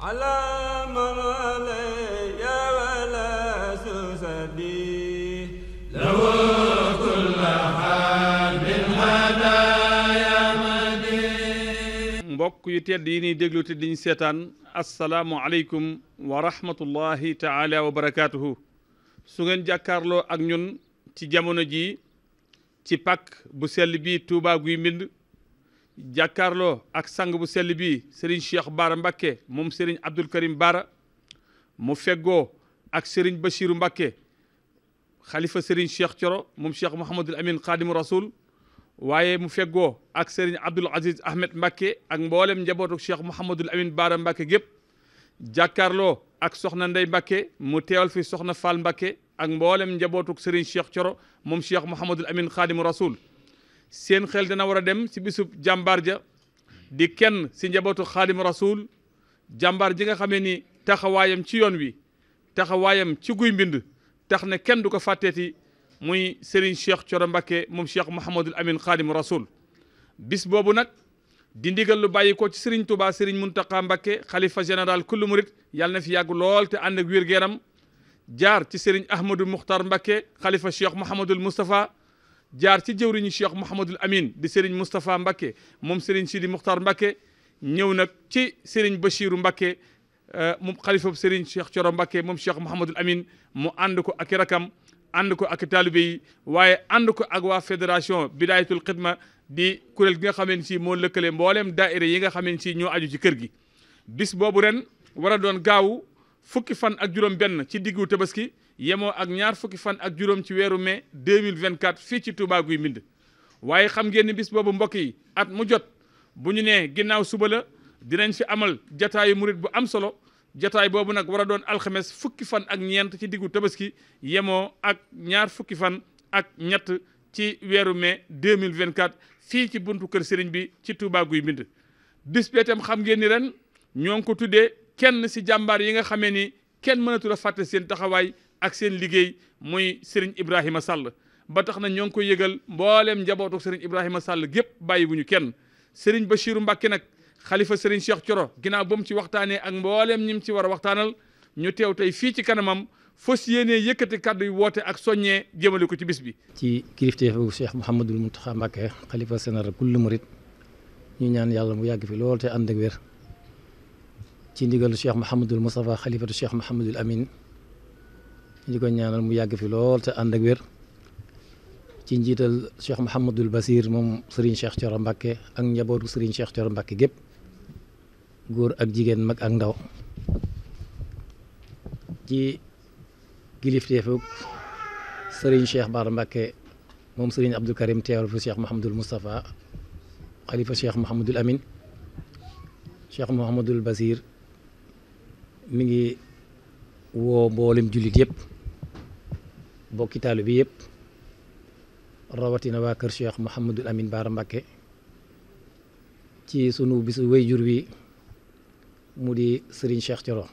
على من علي ولا سسدي له كل حال من هدايا مدين mbokk yu tedd yi ñuy déglu te diñ seetaan asalaamu aleykum wa rahmatullahi taala wa barakaatuhu su ngeen jàkkaarloo ak ñun ci jamono ji ci pàkk bu sell bi Touba Guy Mbind jàkkaarloo ak sang bu sell bi Serigne Cheikh Bara Mbacké moom Serigne Abdoul Karim Bara mu feggoo ak Serigne Bachirou Mbacké xalifa Serigne Cheikh Thioro moom Cheikh Mouhamadul Amin Khadimu Rasoul waaye mu feggoo ak Serigne Abdoul Aziz Ahmed Mbacké ak mboolem njabootu Cheikh Mouhamadul Amin Bara Mbacké gépp jàkkaarloo ak soxna Ndey Mbacké mu teewal fi soxna Fall Mbacké ak mboolem njabootu Serigne Cheikh Thioro moom Cheikh Mouhamadul Amin Khadimu Rasoul seen xel dana war a dem si bisub jàmbaar ja di kenn si njabootu Khadimu Rasoul jàmbaar ji nga xamee ni taxawaayam ci yoon wi taxawaayam ci Guy Mbind tax na kenn du ko fàtteeti muy Serigne Cheikh Thioro Mbacké moom Cheikh Mouhamadul Amin Khadimu Rasoul bis boobu nag di ndigal lu bàyyi ko ci Serigne Touba Serigne Mountakha Mbacké xalifa général kullu murit yàlla na fi yàgg lool te ànd ak wér-gu-yaram jaar ci Serigne Ahmadou Moukhtar Mbacké xalifa Cheikh Mouhamadul Moustapha jaar ci jëwriñu Cheikh Mouhamadul Amin di Serigne Moustapha Mbacké moom Serigne Sidi Moukhtar Mbacké ñëw nag ci Serigne Bachirou Mbacké moom xalifa Serigne Cheikh Thioro Mbacké moom Cheikh Mouhamadul Amin mu ànd ko ak rakam ànd ko ak taalibe yi waaye ànd ko ak waa fédération Bidayatul Xidma di kuréel gi nga xamee ni si moo lëkkale mbooleem daaira yi nga xamee ni si ñoo aju ci kër gi bis boobu ren war a doon gaawu fukki fan ak juróom benn ci diggu tabaski yemoo ak ñaar fukki fan ak juróom ci weeru mai 2024 fii ci Touba Guy Mbind waaye xam ngeen ni bis boobu mbokk yi at mu jot bu ñu nee ginnaaw suba la dinañ fi amal jataayu murit bu am solo jataay boobu nag war a doon alxames fukki fan ak ñeent ci diggu tabaski yemoo ak ñaar fukki fan ak ñett ci weeru mai 2024 fii ci buntu kër Serigne bi ci Touba Guy Mbind bis bee tam xam ngeen ni ren ñoo ngi ko tuddee kenn si jàmbaar yi nga xamee ni kenn mënatul a fàtte seen taxawaay ak seen liggéey muy Serigne Ibrahima Sall ba tax na ñoo ngi koy yëgal mboolem njabootu Serigne Ibrahima Sall gépp bàyyi bu ñu kenn Serigne Bachirou Mbacké nag xalifa Serigne Cheikh Thioro ginnaaw ba mu ci waxtaanee ak mboolem ñi mu ci war a waxtaanal ñu teew tey fii ci kanamam fas yéenee yëkkati kàddu yu woote ak soññee jëmale ko ci bis bi. ci kilifteefu Cheikh Mouhamadul Mountakha Mbacké xalifa général kullu murit ñu ñaan yàlla mu yàgg fi lool te ànd ak wér ci ndigalu Cheikh Mouhamadul Moustapha xalifatu Cheikh Mouhamadul Amin ñu ko ñaanal mu yàgg fi lool te ànd ak wér ci njiital Cheikh Mouhamadul Basir moom Serigne Cheikh Thioro Mbacké ak njabootu Serigne Cheikh Thioro Mbacké gépp góor ak jigéen mag ak ndaw ci kilifteefu Serigne Cheikh Bara Mbacké moom Serigne Abdoul Karim teewal fi Cheikh Mouhamadul Moustapha xalifa Cheikh Mouhamadul Amin Cheikh Mouhamadul Basir mi ngi woo mboolem jullit yëpp bokki taalibe bi yëpp rawatina waa kër Cheikh Mouhamadul Amin Bara Mbacké ci sunu bisu wayjur wi mu di Serigne Cheikh Thioro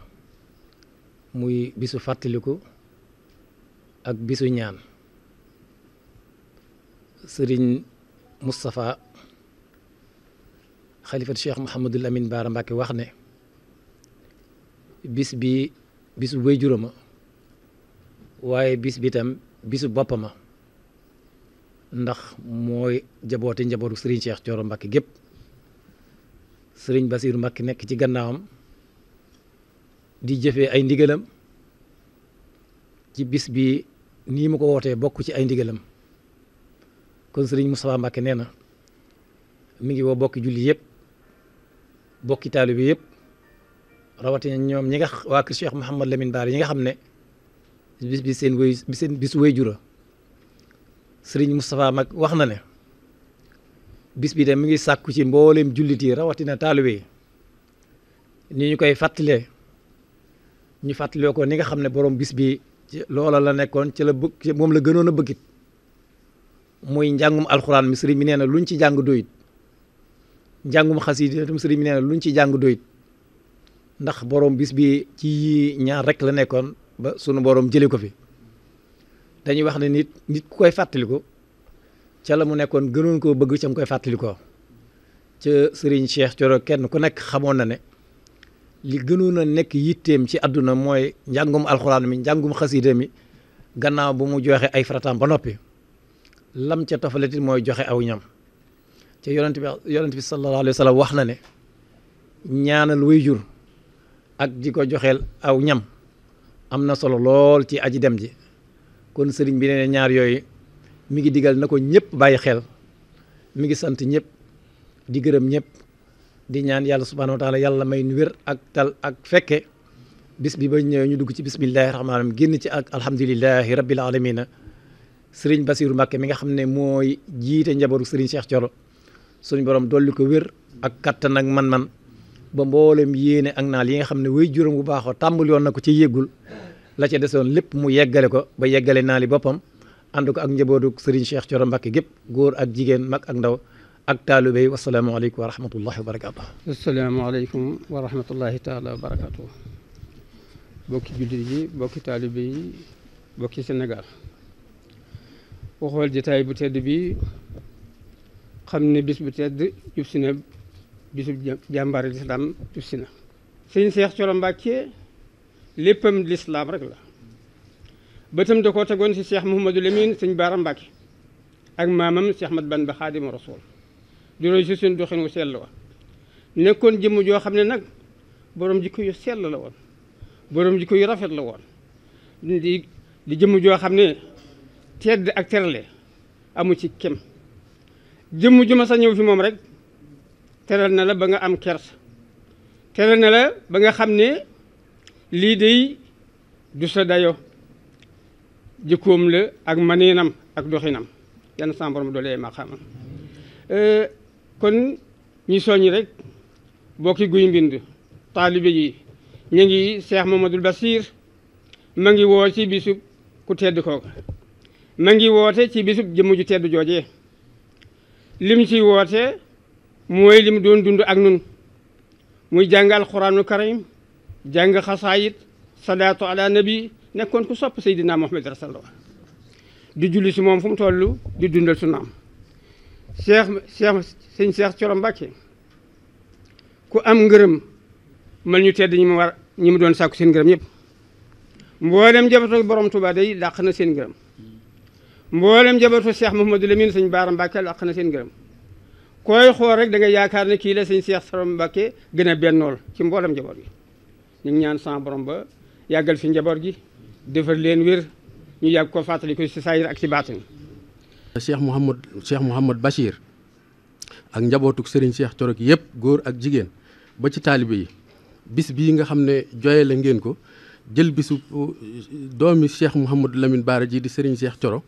muy bisu fàttaliku ak bisu ñaan Serigne Moustapha xalifat Cheikh Mouhamadul Amin Bara Mbacké wax ne bis bi bisu wayjurama waaye bis bi tam bisu boppama ndax mooy jaboote njabootu Serigne Cheikh Thioro Mbacké gépp Serigne Bassirou Mbacké nekk ci gannaawam di jëfee ay ndigalam ci bis bi nii mu ko wootee bokk ci ay ndigalam kon Serigne Moustapha Mbacké nee na mi ngi woo bokki julli yëpp bokki taalibe yëpp rawatina ñoom ñi nga waa kër Cheikh Mouhamadul Amin Bara yi nga xam ne bis bi seen bisu wayjura Serigne Moustapha mag wax na ne bis bi de mi ngi sàkku ci mbooleem jullit yi rawatina taalibe yi ni ñu koy fàttalee ñu fàttalee ko ni nga xam ne borom bis bi loola la nekkoon ci la bëgg moom la gënoon a bëggit muy njàngum alxuraan mi sëriñ bi nee na luñ ci jàng doyit njàngum xasida tam sëriñ bi nee na luñ ci jàng doyit ndax borom bis bi ci ñaar rek la nekkoon ba sunu borom jëlee ko fi dañuy wax ne nit ku koy fàttaliku ca la mu nekkoon gënoon koo bëgg ca mu koy fàttalikoo ca Serigne Cheikh Thioro kenn ku nekk xamoon na ne li gënoon a nekk yitteem ci àdduna mooy njàngum alxuraan mi njàngum xasiida mi gannaaw bu mu joxe ay farataam ba noppi lam ca tofaletit mooy joxe aw ñam ca yonent bi sallallahu alayhi wa sallam wax na ne ñaanal waajur ak di ko joxeel aw ñam am na solo lool ci aji dem ji kon sëriñ bi nee ñaar yooyu mi ngi digal na ko ñëpp bàyyi xel mi ngi sant ñëpp di gërëm ñëpp di ñaan yàlla subhaanahu wa taala yàlla may nu wér ak tal ak fekke bis bi ba ñëwee ñu dugg ci bismillahi rahmaani rahim génn ci ak alhamdulillahi rabbil alamina sëriñ Basiru Mbàkke mi nga xam ne mooy jiite njabootu sëriñ Cheikh Thioro suñu borom dolli ko wér ak kattan ak man-man ba mboolem yéene ak naal yi nga xam ne way juróom bu baaxoo tàmbali woon na ko ci yéggul la ca desoon lépp mu yeggale ko ba yeggale naali boppam ànd ko ak njabootu sëriñ Cheikh Thioro Mbàkke gépp góor ak jigéen mag ak ndaw ak taalibe yi wasalaamaaleykum wa rahmatullahi wa barakaatu. asalaamaaleykum wa rahmatullahi taala wa barakaatu. bokki jullit yi bokki taalibe yi bokki Sénégal ku xool jotaay bu tedd bi xam ne bis bu tedd jub si na bisu jàmbaari lislaam jub si na. sëñ Cheikh Thioro Mbacke léppam lislaam rek la bëtam da koo tegoon si Cheikh Mouhamadou Lamine sëñ Baara Mbacke ak maamam Cheikh Ahmad Bamba Xaadimu Rasuul di roy si seen doxin wu sell wa nekkoon jëmm joo xam ne nag borom jikko yu sell la woon borom jikko yu rafet la woon di jëmm joo xam ne tedd ak terale amu ci kem jëmm ju ma sa ñëw fi moom rek teral na la ba nga am kers teral na la ba nga xam ne lii day du sa dayo jikkoom la ak maneenam ak doxinam yan sa borom doolee ma xamam kon ñi soññi rek bokki guy mbind taalibe yi ñu ngi Cheikh Mamadou Bassir ma ngi woo ci bisub ku tedd kooka ma ngi woote ci bisub jëmm ju tedd joojee lim ci woote mooy lim doon dund ak nun muy jàng alxuraanu karim jàng xasaayit salaatu ala nabi nekkoon ku sopp Seydina Muhammad rasulullah di julli si moom fu mu toll di dundal sunnaam sëñ Cheikh Thioro Mbacke ku am ngërëm mal ñu tedd ñi mu doon sàkku seen ngërëm ñëpp mboolem jabatu borom Tuubaa day làq na seen ngërëm mboolem jabatu Cheikh Mouhamadou Lamine sëñ Baara Mbacke làq na seen ngërëm koy xool rek da nga yaakaar ne kii la sëñ Cheikh Thioro Mbacke gën a bennool ci mboolem njaboot gi ñu ngi ñaan sa borom ba yàggal fi njaboot gi defar leen wér ñu yàgg ko fàttali ko si saayir ak si baatin. Cheikh Mouhamad Bachir ak njabootuk Serigne Cheikh Thioro gi yëpp góor ak jigéen ba ci taalibe yi bis bii nga xam ne joye la ngeen ko jël bisu doomi Cheikh Mouhamadou Lamine Bara ji di Serigne Cheikh Thioro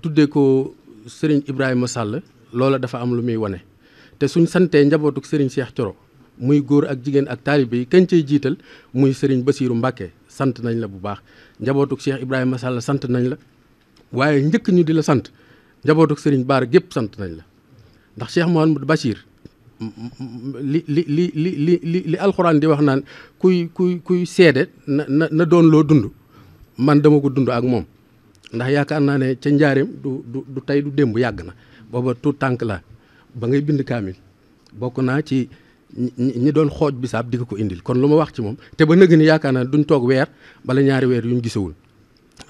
tuddee ko Serigne Ibrahima Sall loola dafa am lu muy wane te suñ santee njabootuk Serigne Cheikh Thioro muy góor ak jigéen ak taalibe yi kañ cay jiital muy Serigne Bassirou Mbacke sant nañ la bu baax njabootuk Cheikh Ibrahima Sall sant nañ la waaye njëkk ñu di la sant njabootuk Serigne Bara gépp sant nañ la ndax Cheikh Mouhamadou Bachir li alxuraan di wax naan kuy seede na doon loo dund man dama ko dund ak moom ndax yaakaar naa ne ca njaareem du tey du démb yàgg na booba tout tànk la ba ngay bind kaamil bokk naa ci ñi doon xooj bisaab di ko indil kon lu ma wax ci moom te ba nëgg ni yaakaar naa duñ toog weer bala ñaari weer yuñ gisawul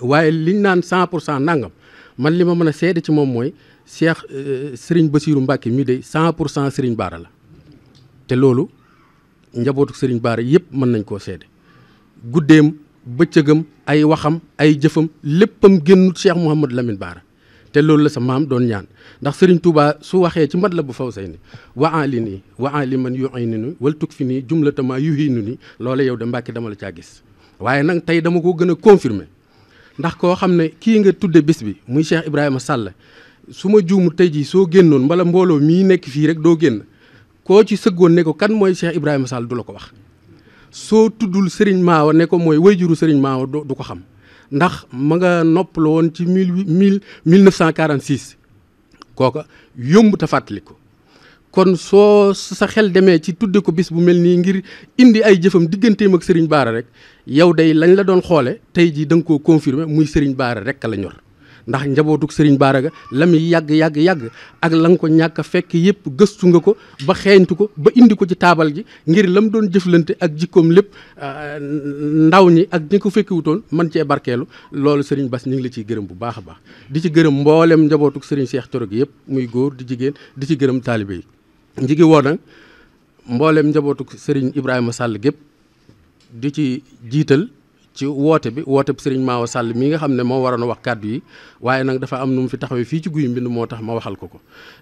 waaye liñ naan 100% nangam man li ma mën a seede ci moom mooy Cheikh Serigne Bassirou Mbacke mii de 100% Serigne Bara la te loolu njabootu Serigne Bara yëpp mën nañ koo seede guddeem bëccëgam ay waxam ay jëfam léppam génnut Cheikh Mouhamadou Lamine Bara te loolu la sa maam doon ñaan ndax Serigne Touba su waxee ci Matlabul Fawzayni wa alini wa aliman yu'inuni wal tukfini jumlatama yuhinuni loola yow de Mbacke dama la caa gis waaye nag tey dama ko gën a confirmer ndax koo xam ne kii nga tudde bés bi muy Cheikh Ibrahima Sall su ma juumu tey jii soo génnoon mbala mbooloo mii nekk fii rek doo génn koo ci sëggoon ne ko kan mooy Cheikh Ibrahima Sall du la ko wax soo tuddul Serigne Maawa ne ko mooy wayjuru Serigne Maawa du ko xam ndax ma nga noppaloo woon ci 1946 kooka yomb ta fàttali ko kon soo sa xel demee ci tudde ko bis bu mel nii ngir indi ay jëfam digganteem ak Serigne Bara rek yow day lañ la doon xoole tey jii da nga koo confirmer muy Serigne Bara rek la ñor ndax njabootuk Serigne Bara ga la muy yàgg ak la nga ko ñàkk a fekk yëpp gëstu nga ko ba xeeñtu ko ba indi ko ci taabal ji ngir lam doon jëflante ak jikkoom lépp ndaw ñi ak ñi ko fekkiwutoon man cee barkeelu loolu Serigne Bass ñu ngi la ciy gërëm bu baax a baax di ci gërëm mboolem njabootuk Serigne Cheikh Thioro gi yëpp muy góor di jigéen di ci gërëm taalibe yi njigi woo nag mboolem njabootuk Serigne Ibrahima Sall gépp di ci jiital ci woote bi Serigne Mawa Sall mi nga xam ne moo waroon a wax kàddu yi waaye nag dafa am nu mu fi taxawee fii ci guy mbind moo tax ma waxal ko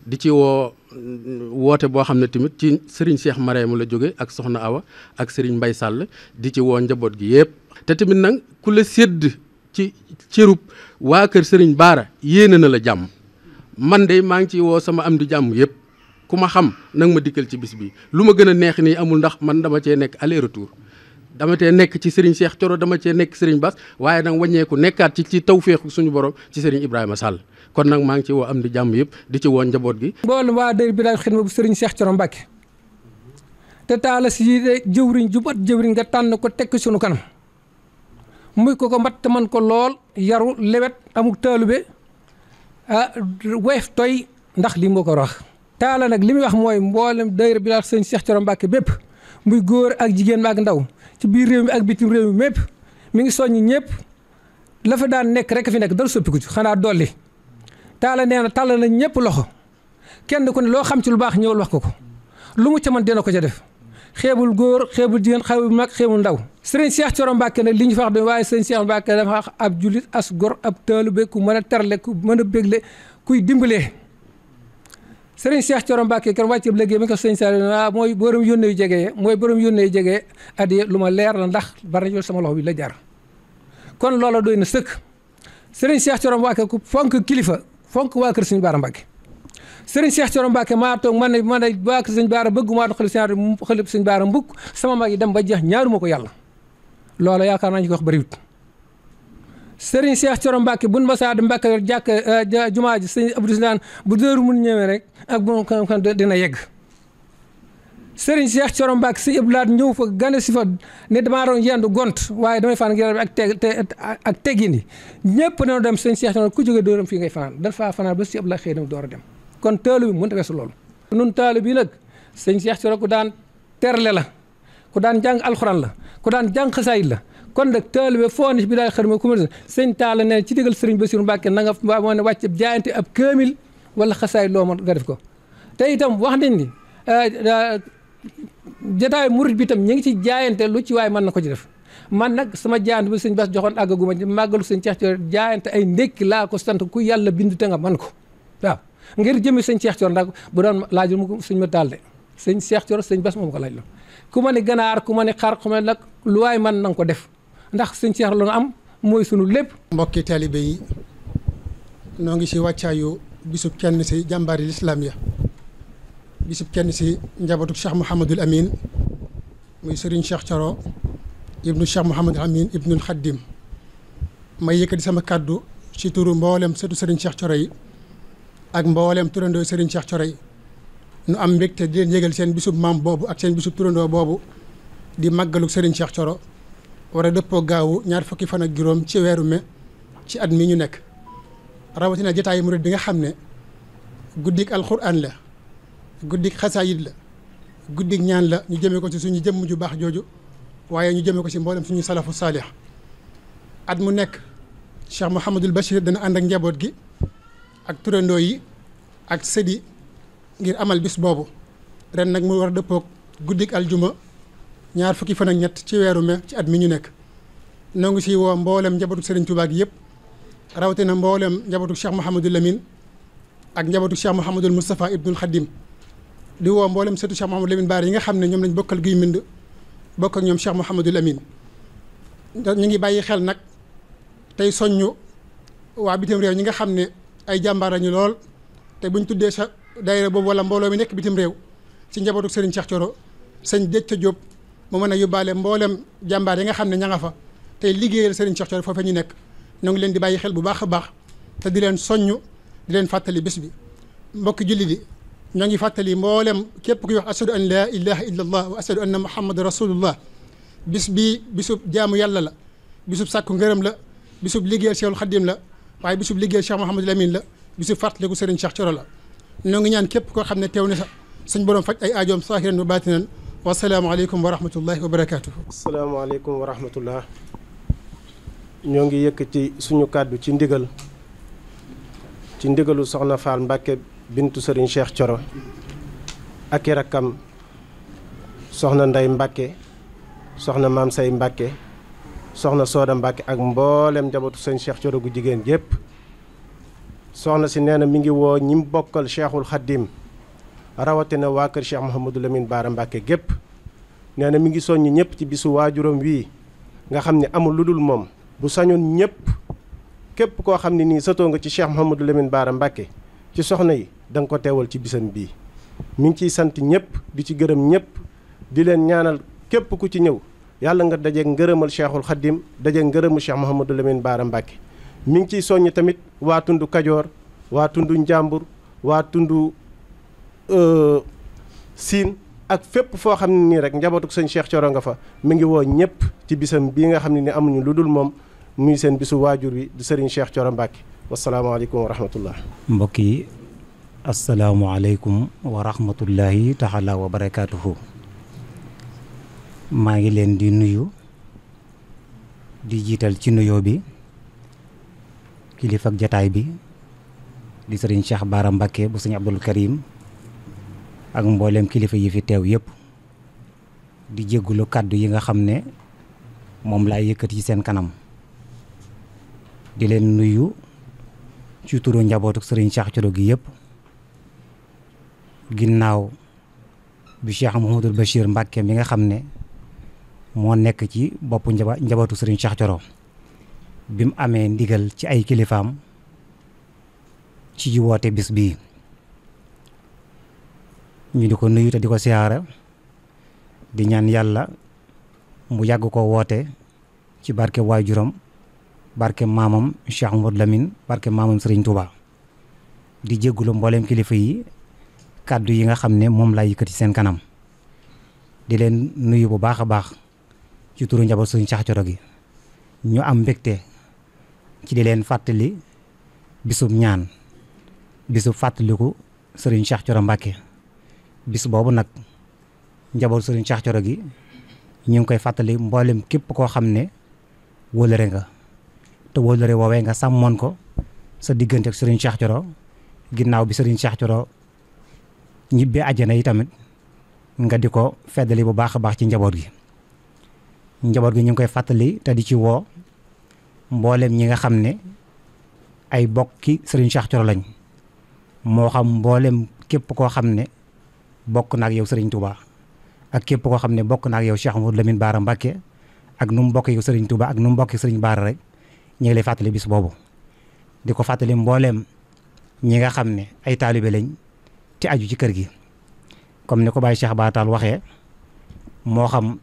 di ci woote boo xam ne tamit ci Serigne Cheikh Marème la jóge ak Soxna Awa ak Serigne Mbaye Sall di ci woo njaboot gi yëpp te tamit nag ku la sédd ci cërub waa kër Serigne Bara yéene na la jàmm man de maa ngi ciy woo sama am di jàmm yëpp ku ma xam nag ma dikkal ci bis bi lu ma gën a neex nii amul ndax man dama cee nekk aller retour dama cee nekk ci Serigne Cheikh Thioro dama cee nekk Serigne Bass waaye nag wàññeeku nekkaat ci tawféexu suñu borom ci Serigne Ibrahima Sall kon nag maa ngi ci woo am di jàmm yëpp di ci woo njaboot gi. mboolem waa Daahira Bilaal Xidma bu Serigne Cheikh Thioro Mbacké te taala si jëwriñ jubat jëwriñ nga tànn ko tekk suñu kanam muy ko mbat te man ko lool yaru lewet amuk taalube weef toy ndax lii moo ko wax. taala nag li muy wax mooy mboolem Daahira Bilaal Serigne Cheikh Thioro Mbacké bépp muy góor ak jigéen ak ndaw ci biir réew mi ak bitim réew mi mépp mi ngi soññ ñëpp la fa daan nekk rek fi nekk dara soppiku ci xanaa dolli taala nee na tàll na ñëpp loxo kenn ku ne loo xam ci lu baax ñëwal wax ko lu mu ca mën dina ko ca def xeebul góor xeebul jigéen xeebul mag xeebul ndaw Serigne Cheikh Thioro Mbacké nag li ñu fa wax de waaye Serigne Cheikh Mbacké dafa wax ab jullit as gor ab taalibe ku mën a terle ku mën a bégle kuy dimbalee Serigne Cheikh Thioro Mbacké kan wàcceeb léegi mi ko sëñ Saliou mooy borom yónnee yu jege mooy borom yónnee yu jege addiya lu ma leer la ndax bari na sama loxo bi la jar kon loola doy na sëkk Serigne Cheikh Thioro Mbacké ku fonk kilifa fonk waa kër sëñ Bara Mbacké Serigne Cheikh Thioro Mbacké maa toog man waa kër sëñ Bara bëgg maa doon xalif sëñ Bara mbukk sama mag yi dem ba jeex ñaaruma ko yàlla loola yaakaar naa ñu ko wax bariwut Serigne Cheikh Thioro Mbacké buñ masaa di Mbacké jàkk jumaa ji sëñ Abdou naan bu dëru mun ñëwee rek ak bu kan dina yegg Serigne Cheikh Thioro Mbacké sëñ Abdou Lahat ñëw fa gane si fa ne damaa doon yendu gont waaye damay fanaan ngir ak teggin yi ñëpp dañoo dem sëñ Cheikh Thioro ku jógee dooram fii ngay fanaan dafa fanaan ba si Abdou Lahat xëy na door a dem kon taalu bi mënut a weesu loolu nun taalu bi nag sëñ Cheikh Thioro ku daan terle la ku daan jàng alxuraan la ku daan jàng xasaayid la kon nag taalibe foo ne bi daal xarma ku sëñ Talla ne ci digal Serigne Bassirou Mbacké na nga moo ne wàcc jaayante ab kaamil wala xasaay loo mën nga def ko te itam wax nañ ni jotaay murid bi itam ñu ngi ci jaayante lu ci waay mën na ko ci def man nag sama jaayante bi sëñ Bass joxoon àggaguma màggalu sëñ Cheikh Thioro jaayante ay ndékki laa ko sant ku yàlla bind te nga man ko waaw ngir jëmi sëñ Cheikh Thioro ndax bu doon laajul mu ko sëñ ma taal de sëñ Cheikh Thioro sëñ Bass moom ko laaj la ku ma ne ganaar ku ma ne xar ku ma ne nag lu waay mën na nga ko def ndax sëñ Cheikh la am mooy sunu lépp. mbokki taalibe yi noo ngi si wàccaayu bisub kenn si jàmbaari lislaam ya bisub kenn si njabootu Cheikh Mouhamadul Amin muy Serigne Cheikh Thioro ibnu Cheikh Mouhamadul Amin ibnul Xaddim may yëkkati sama kàddu si turu mboolem sëtu Serigne Cheikh Thioro yi ak mboolem turandoo Serigne Cheikh Thioro yi nu am mbégte di leen yëgal seen bisub maam boobu ak seen bisub turandoo boobu di màggalu Serigne Cheikh Thioro war a dëppoo gaawu ñaar fukki fan ak juróom ci weeru mai ci at mi ñu nekk rawatina jotaayu murid bi nga xam ne guddik alxuraan la guddik xasaayid la guddik ñaan la ñu jëmee ko ci suñu jëmm ju baax jooju waaye ñu jëmee ko ci mboolem suñu salafu saalih at mu nekk Cheikh Mouhamadul Bachir dana ànd ak njaboot gi ak turandoo yi ak sëdi ngir amal bis boobu ren nag mu war a dëppoog guddik aljuma ñaar fukki fan ak ñett ci weeru mai ci at mi ñu nekk noo ngi si woo mboolem njabootu Serigne Touba gi yëpp rawatina mboolem njabootu Cheikh Mouhamadul Lamine ak njabootu Cheikh Mouhamadul Moustapha Ibnul Khadim di woo mboolem sëtu Cheikh Mouhamadul Lamine Bara yi nga xam ne ñoom lañ bokkal guy mbind bokk ak ñoom Cheikh Mouhamadul Lamine ñu ngi bàyyi xel nag tey soññu waa bitim réew ñi nga xam ne ay jàmbaar lañu lool te buñ tuddee sa daayira boobu wala mbooloo mi nekk bitim réew ci njabootu Serigne Cheikh Thioro sëñ Déthié Diop mu mën a yóbbaale mboolem jàmbaar yi nga xam ne ña nga fa tey liggéeyal Serigne Cheikh Thioro foofee ñu nekk ñoo ngi leen di bàyyi xel bu baax a baax te di leen soññu di leen fàttali bés bi mbokki julli di ñoo ngi fàttali mboolem képp kuy wax ashadu an laa ilaha illa allah wa ashadu anna muhammad rasulullah bis bii bisub jaamu yàlla la bisub sàkku ngërëm la bisub liggéeyal Seexul Xaddim la waaye bisub liggéey Cheikh Mouhamadul Amine la bisub fàttaliku Serigne Cheikh Thioro la ñoo ngi ñaan képp koo xam ne teew na sa suñ borom faj ay aajoom saahiran wa baatinan wasalaamaaleykum wa rahmatullahi wa barakaatuhu. asalaamaaleykum wa rahmatullah. ñoo ngi yëkkati suñu kàddu ci ndigalu soxna Fall Mbacke bintu Serigne Cheikh Thioro ak i rakkam soxna Ndey Mbacke soxna Maam Say Mbacke soxna Sooda Mbacke ak mboolem njabootu Serigne Cheikh Thioro gu jigéen yépp soxna si nee na mi ngi woo ñi mu bokkal Cheikhul Khadim rawatina waa kër Cheikh Mouhamadou Lamine Bara Mbacke gépp nee na mi ngi soññ ñëpp ci bisu waajuram wii nga xam ne amul lu dul moom bu sañoon ñëpp képp koo xam ne nii sëtoo nga ci Cheikh Mouhamadou Lamine Bara Mbacke ci soxna yi da nga ko teewal ci bisam bii mi ngi ciy sant ñëpp di ci gërëm ñëpp di leen ñaanal képp ku ci ñëw yàlla nga dajeeg ngërëmal Cheikhul Khadim dajeeg ngërëmu Cheikh Mouhamadou Lamine Bara Mbacke mi ngi ciy soññ tamit waa tundu Kajoor waa tundu Njàmbur waa tundu Siin ak fépp foo xam ne nii rek njabootuk sëñ Cheikh Thioro nga fa mi ngi woo ñëpp ci bisam bii nga xam ne ni amuñu lu dul moom muy seen bisu waajur wi di Serigne Cheikh Thioro Mbacke wasalaamaaleykum wa rahmatullah. mbokk yi asalaamualeykum wa rahmatullahi taala wa barakaatuhu. maa ngi leen di nuyu di jiital ci nuyoo bi kilifa ak jataay bi di Serigne Cheikh Bara Mbacke bu sëñ Abdul Karim ak mboolem kilifa yi fi teew yëpp di jéggulu kàddu yi nga xam ne moom laay yëkkati ci seen kanam di leen nuyu ci turu njabootu Serigne Cheikh Thioro gi yëpp ginnaaw bi Cheikh Mouhamadoul Bachir Mbacke mi nga xam ne moo nekk ci boppu njabootu Serigne Cheikh Thioro bi mu amee ndigal ci ay kilifaam ci ji woote bis bii ñu di ko nuyu te di ko siyaara di ñaan yàlla mu yàgg ko woote ci barke waajuram barke maamam Cheikh Mouhamadou Lamine barke maamam Serigne Touba di jéggulu mbooleem kilifa yi kàddu yi nga xam ne moom laa yëkkati seen kanam di leen nuyu bu baax a baax ci turu njaboot Serigne Cheikh Thioro gi ñu am mbégte ci di leen fàttali bisub ñaan bisub fàttaliku Serigne Cheikh Thioro Mbacke bis boobu nag njaboot Serigne Cheikh Thioro gi ñu ngi koy fàttali mboolem képp koo xam ne wóolëre nga te wóolëre woowee nga sàmmoon ko sa diggante ak Serigne Cheikh Thioro ginnaaw bi Serigne Cheikh Thioro ñibbee àjjana yi tamit nga di ko feddali bu baax a baax ci njaboot gi ñu ngi koy fàttali te di ci woo mboolem ñi nga xam ne ay bokki Serigne Cheikh Thioro lañ moo xam mboolem képp koo xam ne bokk na ak yow Serigne Touba ak képp koo xam ne bokk na ak yow Cheikh Mouhamadou Lamine Bara Mbacke ak nu mu bokk yow Serigne Touba ak nu mu bokk Serigne Bara rek ñu ngi lay fàttali bis boobu di ko fàttali mbooleem ñi nga xam ne ay taalibe lañ te aju ci kër gi comme ni ko Baye Cheikh Batal waxee moo xam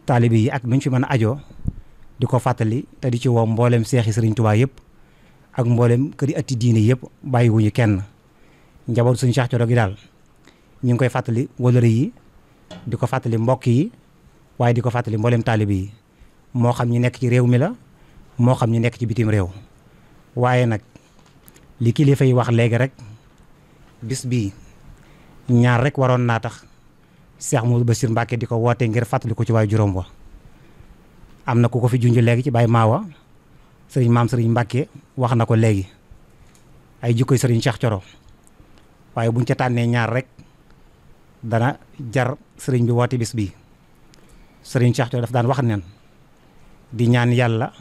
taalibe yi ak nuñ fi mën a ajoo di ko fàttali te di ci woo mbooleem seexi Serigne Touba yëpp ak mbooleem kër yi atti diine yëpp bàyyiwuñu kenn njaboot suñu Cheikh Thioro gi daal ñu ngi koy fàttali wëlëri yi di ko fàttali mbokk yi waaye di ko fàttali mbooleem taalibe yi moo xam ñu nekk ci réew mi la moo xam ñu nekk ci bitim réew waaye nag li kilifa yi wax léegi rek bis bii ñaar rek waroon naa tax Cheikh Mouhamadou Bachir Mbacke di ko woote ngir fàttali ko ci waaye juróom wa am na ku ko fi junj léegi ci Baye Maawa sëriñ maam sëriñ Mbacke wax na ko léegi ay jikkoy Serigne Cheikh Thioro waaye buñ ca tànnee ñaar rek dana jar sëriñ bi woote bis bii Serigne Cheikh Thioro daf daan wax nen di ñaan yàlla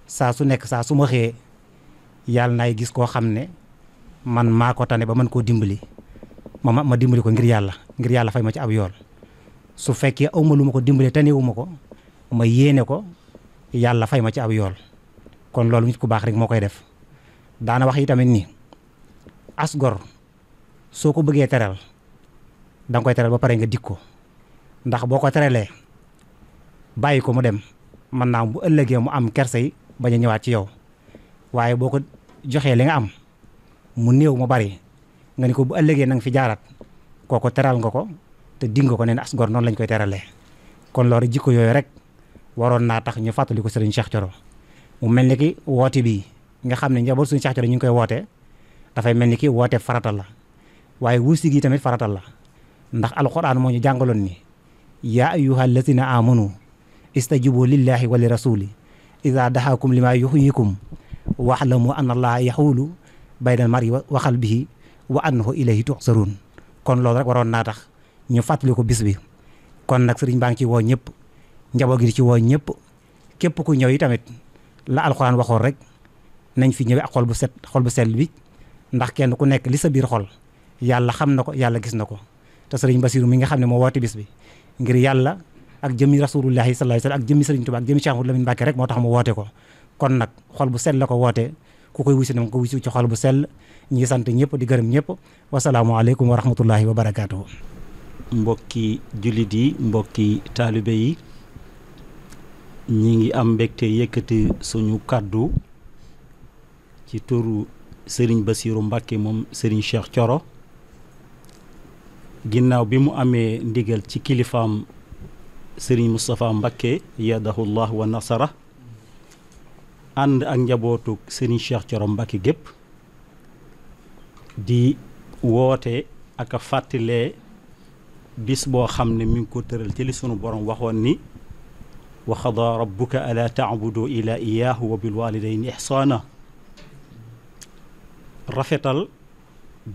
saa su nekk saa su ma xëyee yàlla naay gis koo xam ne man maa ko tane ba mën koo dimbali ma dimbali ko ngir yàlla fay ma ci ab yool su fekkee awma lu ma ko dimbali tanewuma ko ma yéene ko yàlla fay ma ci ab yool kon loolu nit ku baax rek moo koy def daana wax yi tamit ni as gor soo ko bëggee teral da nga koy teral ba pare nga dik ko ndax boo ko teralee bàyyi ko mu dem mën naa bu ëllëgee mu am kersa yi bañ a ñëwaat ci yow waaye boo ko joxee li nga am mu néew mu bari nga ni ko bu ëllëgee na nga fi jaaraat kooko teral nga ko te dig nga ko nee na as gor noonu lañ koy teralee kon loolu jikko yooyu rek waroon naa tax ñu fàttali ko Serigne Cheikh Thioro mu mel ni ki woote bi nga xam ne njaboot suñu Cheikh Thioro ñu ngi koy woote dafay mel ni ki woote faratal la waaye wuusi gi tamit faratal la ndax alquran moo ñu jàngaloon ni yaa ayyuhal lazina amanu istajibu lillahi wa li rasuli ida daxaakum lima yuxyikum waxlamu anna allaha yaxuulu baynal mar'i wa qalbihi wa annahu ilayhi tuxsaruun kon loolu rek waroon naa tax ñu fàttali ko bis bi kon nag sëriñ baa ngi ci woo ñëpp njaboot gi di ci woo ñëpp képp ku ñëw yi tamit la alxuraan waxoon rek nañ fi ñëwee ak xol bu set xol bu sell bi ndax kenn ku nekk li sa biir xol yàlla xam na ko yàlla gis na ko te sëriñ Basiru mi nga xam ne moo woote bis bi ngir yàlla ak jëmmi rasulullahi sallallahu alayhi wasallam ak jëmmi sëriñ Tuubaa ak jëmmi Cheikh Mouhamadou Lamine Mbacké rek moo tax mu woote ko kon nag xol bu sell la ko woote ku koy wusi na ko wusi ci xol bu sell ñi sant ñëpp di gërëm ñëpp wasalaamualeykum wa rahmatullahi wa barakaatuhu. mbokki jullit yi mbokki taalibe yi ñi ngi am mbégte yëkkati suñu kàddu ci turu sëriñ Basiru Mbacké moom sëriñ Cheikh Thioro ginnaaw bi mu amee ndigal ci kilifaam sëriñ Moustapha Mbacké yadahullah wa nasara ànd ak njabootu sëriñ Cheikh Thioro Mbacké gépp di woote ak a fàttalee bis boo xam ne mi ngi ko tëral ci li sunu borom waxoon ni wa qadaa rabbuka alaa ta'budu illa iyyaahu wa bil waalidayni ihsaana rafetal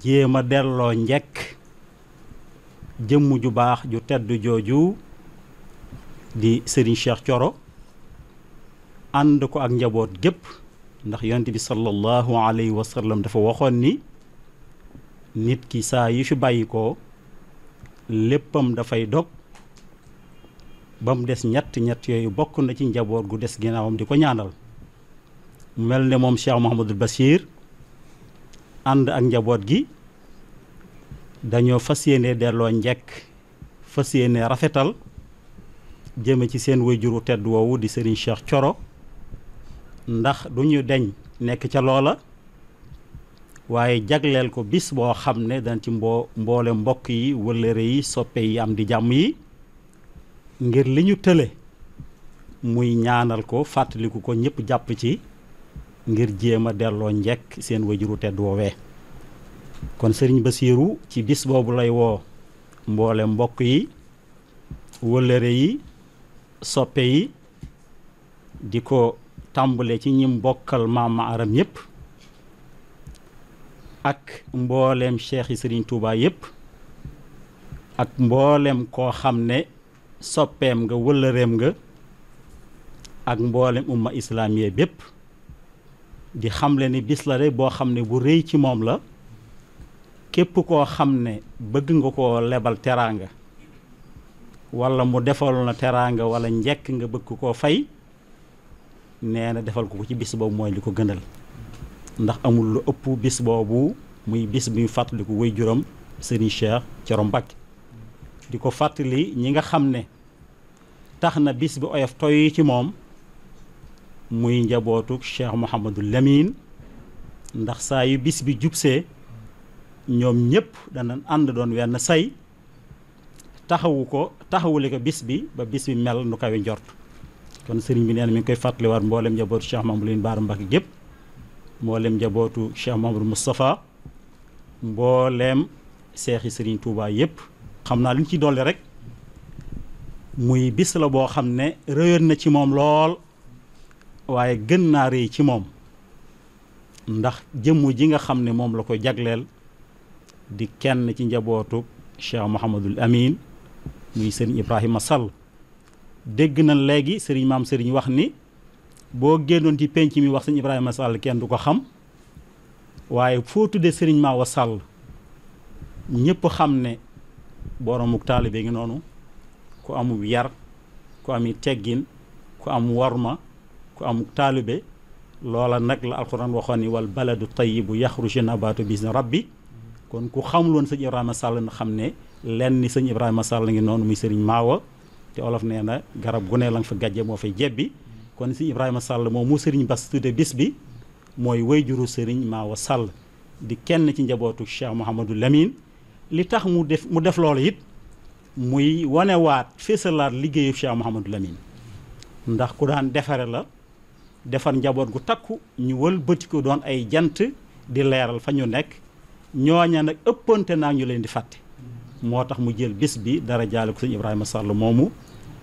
jéem a delloo njekk jëmm ju baax ju tedd jooju di Serigne Cheikh Thioro ànd ko ak njaboot gépp ndax yonent bi sallallahu alayhi wa sallam dafa waxoon ni nit ki saa yi fi bàyyi ko léppam dafay dog ba mu des ñett yooyu bokk na ci njaboot gu des ginnaawam di ko ñaanal mel ne moom Cheikh Mouhamadul Bachir ànd ak njaboot gi dañoo fas yéene delloo njekk fas yéene rafetal jëme ci seen wayjuru tedd woowu di Serigne Cheikh Thioro ndax du ñu deñ nekk ca loola waaye jagleel ko bis boo xam ne dañ ci mboole mbokk yi wëllëre yi soppe yi am di jàmm yi ngir li ñu tële muy ñaanal ko fàttaliku ko ñëpp jàpp ci ngir jéem a delloo njekk seen wajuru tedd woowee kon sëriñ Basiiru ci bis boobu lay woo mboole mbokk yi wëllëre yi soppe yi di ko tàmbale ci ñim bokkal maam ma aram yépp ak mbooleem cheikh yi sëriñ Touba yépp ak mbooleem koo xam ne soppeem nga wëllëreem nga ak mboolem umma islaamiye bépp di xamle ni bis la de boo xam ne bu rëy ci moom la képp koo xam ne bëgg nga koo lebal teraanga wala mu defal na teraanga wala njekk nga bëgg koo fay nee na defal ko ci bis boobu mooy li ko gënal ndax amul lu ëpp bis boobu muy bis bi ñu fàttaliku way juróom Serigne Cheikh Thioro Mbacké di ko fàttali ñi nga xam ne tax na bis bi oyof toy ci moom muy njabootu Cheikh Mouhamadou Lamine ndax saa yu bis bi jubsee ñoom ñëpp danañ ànd doon wenn say taxawule ko bis bi ba bis bi mel nu kawe njort kon sëriñ bi nee na mi ngi koy fàttaliwaat mboolem njabootu Cheikh Mouhamadou Lamine Bara Mbacké gépp mboolem njabootu Cheikh Mouhamadou Moustapha mboolem seex yi sëriñ Touba yëpp xam naa li ñu ci dolli rek muy bis la boo xam ne rëyoon na ci moom lool waaye gën naa rëy ci moom ndax jëmm ji nga xam ne moom la ko jagleel di kenn ci njabootu Cheikh Mouhamadul Amin muy sëriñ Ibrahima Sall dégg na léegi sëriñ maam sëriñ wax ni boo génnoon ci penc mi wax sëriñ Ibrahima Sall kenn du ko xam waaye foo tuddee sëriñ Maawa Sall ñëpp xam ne boromuk taalibe ngi noonu ku amul yar ku ami teggin ku am worma ku amuk taalibe loola nag la alxuraan waxoon ni wal baladu tayyibu yaxruju nabaatu bi izni rabbi kon ku xamuloon sëñ Ibrahima Sall na xam ne lenn ni sëñ Ibrahima Sall ngi noonu muy sëriñ Maawa te olof nee na garab gu ne la nga fa gàjje moo fay jebbi kon sëñ Ibrahima Sall moom mu sëriñ Bass tudde bis bi mooy wayjuru sëriñ Maawa Sall di kenn ci njabootu Cheikh Mouhamadou Lamine li tax mu def loolu it muy wanewaat fésalaat liggéeyu Cheikh Mouhamadou Lamine ndax ku daan defare la defar njaboot gu takku ñu wëlbati ko doon ay jant di leeral fa ñu nekk ñooña nag ëppante naa ñu leen di fàtte moo tax mu jël bis bi dara jaale ko sëñ Ibrahima Sall moomu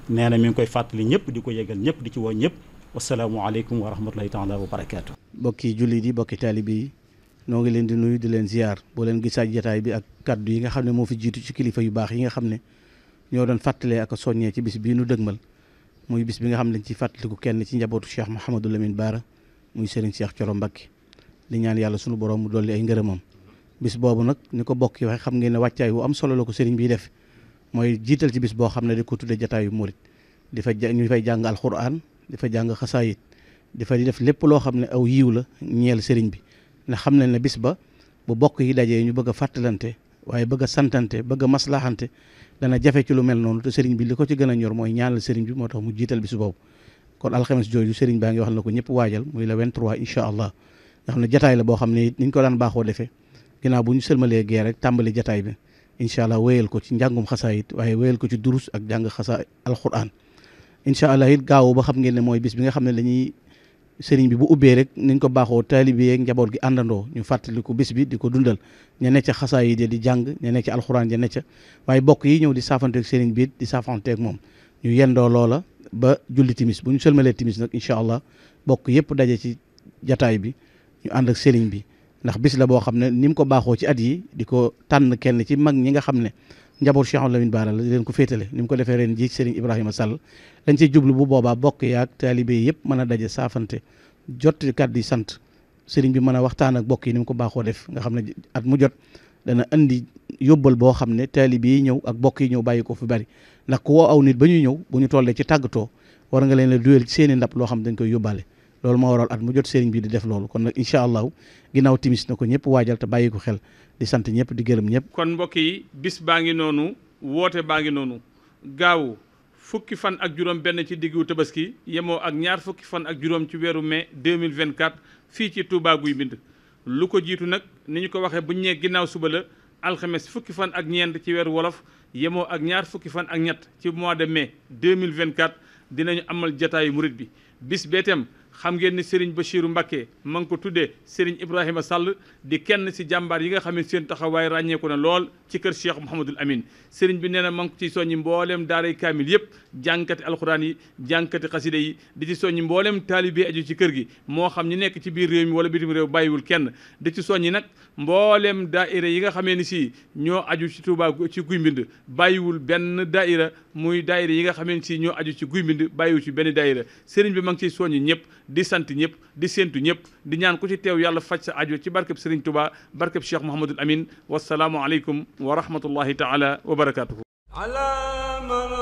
nee na mi ngi koy fàttali ñëpp di ko yëgal ñëpp di ci woo ñëpp wasalaamualeykum wa rahmatulahi taala wa barakaatu. bokki jullit yi bokki taalibe yi noo ngi leen di nuyu di leen ziar boo leen gisaaj jataay bi ak kaddu yi nga xam ne moo fi jiitu ci kilifa yu baax yi nga xam ne ñoo doon fàttalee ak a soññee ci bis bii nu dëgmal muy bis bi nga xam ne dañ ci fàttaliku kenn ci njabootu Cheikh Mouhamadou Lamine Bara muy Serigne Cheikh Thioro Mbacké di ñaan yàlla sunu borom mu dolli ay ngërëmam bis boobu nag ni ko bokk yi waxe xam ngeen ne wàccaay wu am solo la ko Serigne bi def mooy jiital ci bis boo xam ne di ko tudde jataayu murit di fa ñu fay jàng alquran di fa jàng xasaayit di fa di def lépp loo xam ne aw yiw la ñeel Serigne bi ndax xam nañ ne bis ba bu bokk yi dajee ñu bëgg a fàttalante waaye bëgg a santante bëgg a maslaxante dana jafe ci lu mel noonu te Serigne bi li ko ci gën a ñor mooy ñaanal Serigne bi moo tax mu jiital bis boobu kon alxames jooju Serigne baa ngi wax na ko ñëpp waajal muy le 23 incha allah nga xam ne jataay la boo xam ne niñ ko daan baaxoo defee ginnaaw bu ñu sëlmalee gee rek tàmbali jataay bi incha allah wéyal ko ci njàngum xasaayit waaye wéyal ko ci durus ak jàng xasa alquran incha allah it gaawu ba xam ngeen ne mooy bis bi nga xam ne dañuy sëriñ bi bu ubbee rek niñ ko baaxoo taalibe yeeg njaboot gi àndandoo ñu fàttaliku bis bi di ko dundal ña ne ca xasaayit di jàng ña ne ca alquran ña ne ca waaye bokk yi ñëw di saafanteeg sëriñ bi di saafanteeg moom ñu yendoo loola ba julli timis bu ñu sëlmalee timis nag incha allah bokk yëpp daje ci jataay bi ñu ànd ak sëriñ bi ndax bis la boo xam ne ni mu ko baaxoo ci at yi di ko tànn kenn ci mag ñi nga xam ne njaboot Cheikh Lamine Bara la di leen ko féetale ni mu ko defee ren ji Serigne Ibrahima Sall lañ ciy jublu bu boobaa bokk yaag taalibe yi yëpp mën a daje saafante jot kàddu yi sant Serigne bi mën a waxtaan ak bokk yi ni mu ko baaxoo def nga xam ne at mu jot dana andi yóbbal boo xam ne taalibe yi ñëw ak bokk yi ñëw bàyyi ko fi bari ndax ku woo aw nit ba ñuy ñëw bu ñu tollee ci tàggatoo war nga leen a duyal ci seen i ndab loo xam dañ koy yóbbaale loolu moo waral at mu jot Serigne bi di def loolu kon nag incha allahu ginnaaw timis na ko ñëpp waajal te bàyyi ko xel di sant ñëpp di gërëm ñëpp. kon mbokk yi bis baa ngi noonu woote baa ngi noonu gaaw fukki fan ak juróom benn ci diggu tabaski yemoo ak ñaar fukki fan ak juróom ci weeru mai 2024 fii ci Touba Guy Mbind lu ko jiitu nag ni ñu ko waxee bu ñu nee ginnaaw suba la alxames fukki fan ak ñeent ci weeru wolof yemoo ak ñaar fukki fan ak ñett ci mois de mai 2024 dinañu amal jataayu murit bi bis beetem xam ngeen ni Serigne Bachirou Mbacké ma ngi ko tuddee Serigne Ibrahima Sall di kenn si jàmbaar yi nga xam ne seen taxawaay ràññeeku na lool ci kër Cheikh Mouhamadul Amin Serigne bi nee na ma ngi ko ciy soññi mbooleem daaray kaamil yëpp jànkati alxuraan yi jànkati xaside yi di ci soññi mbooleem taalibe aju ci kër gi moo xam ñi nekk ci biir réew mi wala bitim réew bàyyiwul kenn di ci soññi nag mbooleem daaira yi nga xamee ni si ñoo aju ci Touba ci Guy Mbind bàyyiwul benn daaira muy daaira yi nga xamee ni si ñoo aju ci Guy Mbind bàyyiwul ci benn daaira Serigne bi ma ngi ciy soññi ñëpp di sant ñëpp di séentu ñëpp di ñaan ku ci teew yàlla faj sa aajo ci barkeb Serigne Touba barkeb Cheikh Mouhamadul Amin wasalaamu aleykum wa rahmatullahi taala wa barakatuhu ala man